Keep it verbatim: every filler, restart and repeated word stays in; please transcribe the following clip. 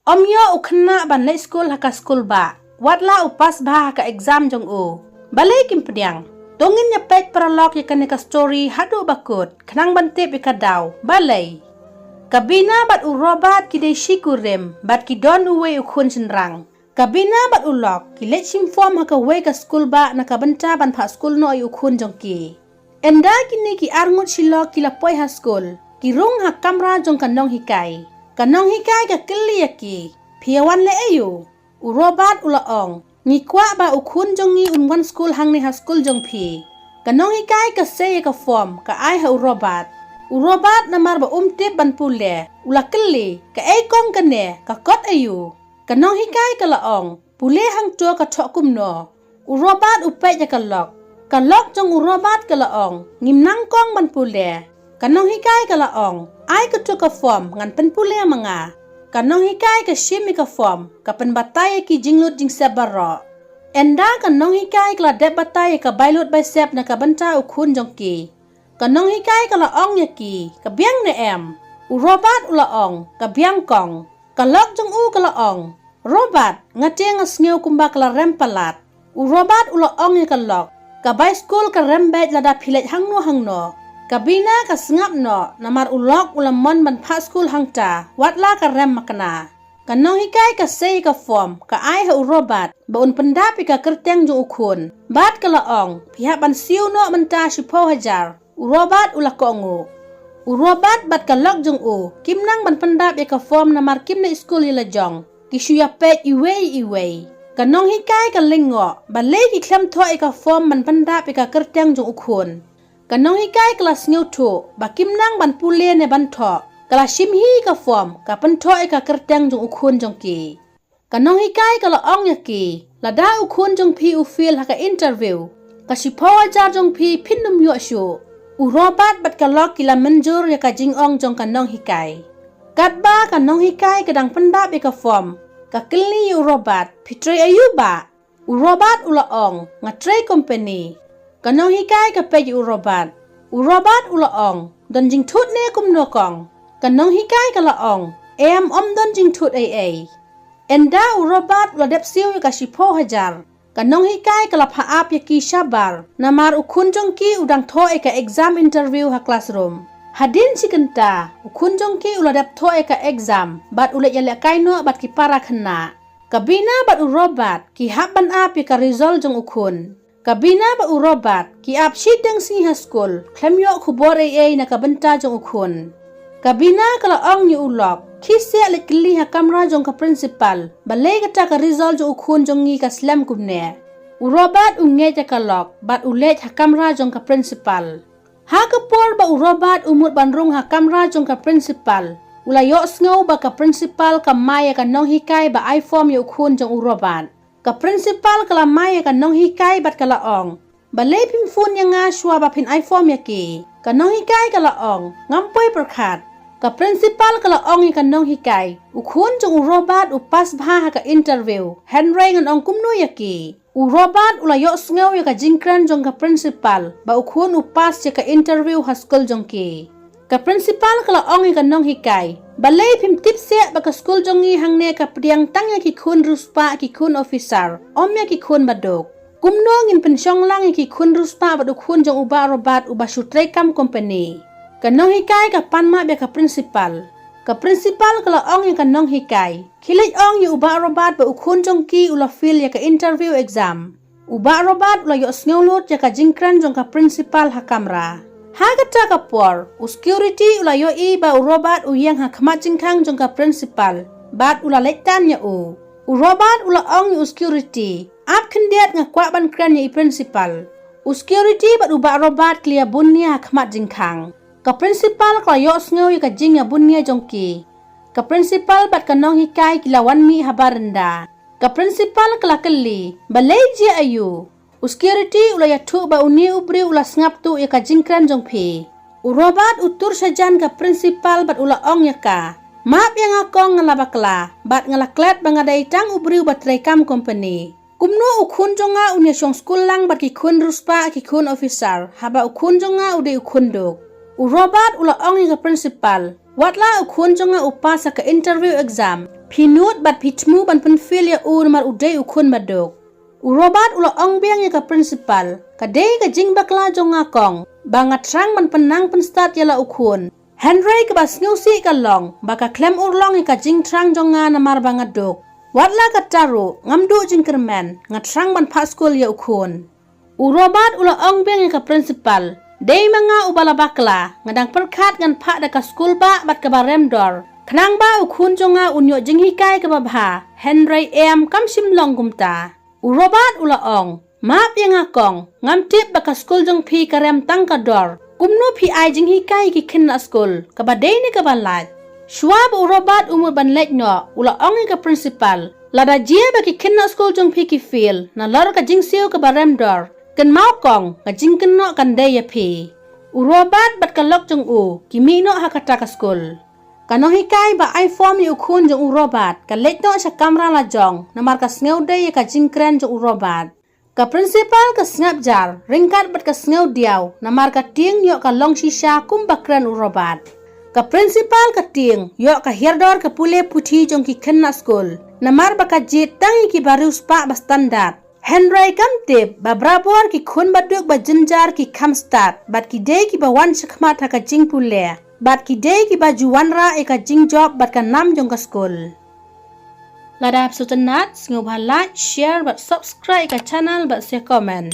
Ym ïoh u khynnah ban leit skul ha ka skul bah, wat la u pass bha ha ka exam jong u. Balei kim pdiang? To ngin ïa peit paralok ïa kane ka story haduh ba kut, khnang ban tip ïa ka daw. Balei? Ka Bina bad u Robert ki dei shi kurim, bad ki don uwei u khun shynrang. Ka Bina bad u Lok ki leit shim form ha kawei ka skul bah na ka bynta ban phah skul noh ïa u khun jong ki. Ynda kine ki arngut shi lok ki la poi ha skul, ki rung ha kamra jong ka nonghikai. Ka nonghikai ka kylli ïa ki, phi ïa wan leh aïu? U Robert u la ong, ngi kwah ba u khun jong ngi un wan skul hangne ha skul jong phi. Ka nonghikai ka sei ïa ka form, ka ai ha u Robert. U Robert namar ba um tip ban pule, u la kylli, kaei kong kane, ka kot aïu? Ka nonghikai ka la ong, pule hangto ka thoh kumno. U Robert u peit ïa ka Lok. Ka Lok jong u Robert ka la ong, ngim nang kong ban pule. Ka nonghikai ka la ong, ai kato ka form ngan pynpule ma nga. Ka nonghikai ka shim ïa ka form, ka pynbatai ïa ki jinglut jingsep baroh. Ynda ka nonghikai ka la dep batai ïa ka bailut baisep na ka bynta u khun jong ki, ka nonghikai ka la ong ïa ki, ka biang ne em? U Robert u la ong, ka biang kong. Ka Lok jong u ka la ong, Robert, nga te nga sngew kumba ka la rem palat. U Robert u la ong ïa ka Lok, ka bai skul ka rem beit lada phi leit hangno hangno. Ka Bina ka sngap noh, namar u Lok u la mon ban phah skul hangta, wat la ka rem makna. Ka nonghikai ka sei ïa ka form, ka ai ha u Robert, ba un pyndap ïa ka kyrteng jong u khun. Bad ka la ong, phi hap ban siew noh mynta shiphew hajar. U Robert u la kohnguh. U Robert bad ka Lok jong u, kim nang ban pyndap ïa ka form namar kim leit skul ïa la jong. Ki shu ïa peit iwei iwei. Ka nonghikai ka lyngngoh, balei ki khlem thoh ïa ka form ban pyndap ïa ka kyrteng jong u khun. Ka nonghikai ka la sngewthuh, ba kim nang ban pule ne ban thoh. Ka la shim hi ïa ka form, ka pynthoh ïa ka kyrteng jong u khun jong ki. Ka nonghikai ka la ong ïa ki, lada u khun jong phi u fail ha ka interview, ka shiphew hajar jong phi phin ym ïoh shuh. U Robert bad ka Lok ki la mynjur ïa ka jingong jong ka nonghikai. Katba ka nonghikai ka dang pyndap ïa ka form, ka kylli ïa u Robert, phi trei aïu bah? U Robert u la ong, nga trei company. Ka nonghikai ka peit ïa u Robert. U Robert u la ong, don jingthut ne kumno kong? Ka nonghikai ka la ong, em, ym don jingthut ei ei. Ynda u Robert u la dep siew ïa ka shiphew hajar, ka nonghikai ka la phah ap ïa ki shabar, namar u khun jong ki u dang thoh ïa ka exam interview ha classroom. Hadien shi kynta, u khun jong ki u la dep thoh ïa ka exam, bad u leit ïalehkai noh bad ki para khynnah. Ka Bina bad u Robert ki hap ban ap ïa ka result jong u khun. Ka Bina bad u Robert ki ap shiteng sngi ha skul, khlem ïoh khubor ei ei na ka bynta jong u khun. Ka Bina ka la ong ïa u Lok, khie seh leit kylli ha kamra jong ka principal, balei kata ka result jong u khun jong ngi ka slem kumne. U Robert u ngeit ïa ka Lok, bad u leit ha kamra jong ka principal. Ha ka por ba u Robert u mut ban rung ha kamra jong ka principal, u la ïohsngew ba ka principal ka mai ïa ka nonghikai ba ai form ïa u khun jong u Robert. Ka principal ka la mai ïa ka nonghikai bad ka la ong, balei phim phone ïa nga shuwa ba phin ai form ïa ki? Ka nonghikai ka la ong, ngam poi pyrkhat. Ka principal ka la ong ïa ka nonghikai, u khun jong u Robert u pass bha ha ka interview, hynrei ngan ong kumno ïa ki? U Robert u la ïohsngew ïa ka jingkren jong ka principal ba u khun u pass ïa ka interview ha skul jong ki. Ka principal ka la ong ïa ka nonghikai, balei phim tip seh ba ka skul jong ngi hangne ka pdiang tang ïa ki khun riewspah, ki khun officer, ym ïa ki khun baduk. Kumno ngin pynshong lang ïa ki khun riewspah bad u khun jong u Bah Robert uba shu trei kam company? Ka nonghikai ka pan map ïa ka principal. Ka principal ka la ong ïa ka nonghikai, khie leit ong ïa u Bah Robert ba u khun jong ki u la fail ïa ka interview exam. U Bah Robert u la ïohsngew lut ïa ka jingkren jong ka principal ha kamra. Ha kata ka por, u security u la ïohi ba u Robert u ïeng ha khmat jingkhang jong ka principal, bad u la leit tan ïa u. U Robert u la ong ïa u security, ap khyndiat, nga kwah ban kren ïa i principal. U security bad u Bah Robert ki la ïa bun nia ha khmat jingkhang. Ka principal ka la ïohsngew ïa ka jingïabun nia jong ki. Ka principal bad ka nonghikai ki la wan mih ha baranda. Ka principal ka la kylli, balei, jia aïu? U security u la ïathuh ba une u briew u la sngap tuh ïa ka jingkren jong phi. U Robert u tur shajan ka principal bad u la ong ïa ka, map ïa nga kong, nga la bakla, bad nga la klet ba nga dei tang u briew ba trei kam company. Kumno u khun jong nga un ïa shong skul lang bad ki khun riewspah, ki khun officer, haba u khun jong nga u dei u khun duk? U Robert u la ong ïa ka principal, wat la u khun jong nga u pass ha ka interview exam, Phi nud bad phi thmu ban pynfil ïa u namar u dei u khun baduk. U Robert u la ong biang ïa ka principal, ka dei ka jingbakla jong nga kong ba nga thrang ban pynnang pynstad ïa la u khun. Hynrei kaba sngewsih ka long ba ka khlem urlong ïa ka jingthrang jong nga namar ba nga duk. Wat la katta ruh ngam duh jingkyrmen, nga thrang ban phah skul ïa u khun. U Robert u la ong biang ïa ka principal, dei ma nga uba la bakla, nga dang pyrkhat ngan phah da ka skul bah bad kaba rem dor, khnang ba u khun jong nga un ïoh jinghikai kaba bha. Hynrei em, kam shym long kumta. U Robert u la ong, map ïa nga kong, ngam tip ba ka skul jong phi ka rem tang ka dor. Kumno phi ai jinghikai ïa ki khynnah skul kaba dei ne kaba lait? Shuwa ba u Robert u mut ban leit noh, u la ong ïa ka principal, lada jia ba ki khynnah skul jong phi ki fail nalor ka jingsiew kaba rem dor, kynmaw kong, ka jingkynnoh kan dei ïa phi. U Robert bad ka lok jong u ki mih noh ha kata ka skul. Ka nonghikai ba ai form ïa u khun jong u Robert ka leit noh sha kamra la jong namar ka sngewdei ïa ka jingkren jong u Robert. Ka principal ka sngap jar ryngkat bad ka sngewdiaw namar ka tieng ïoh ka long shisha kumba kren u Robert. Ka principal ka tieng ïoh ka hiar dor ka pule puthi jong ki khynnah skul namar ba ka jied tang ïa kiba riewspah ba standard. Hynrei kam tip ba barabor ki khun baduk ba jynjar ki kham stad bad ki dei kiba wan shakhmat ha ka jingpule bad ki dei kiba ju wanrah ïa ka jingjop bad ka nam jong ka skul. Lada phi sngewtynnat, sngewbha like, share bad subscribe ïa ka channel bad sa comment.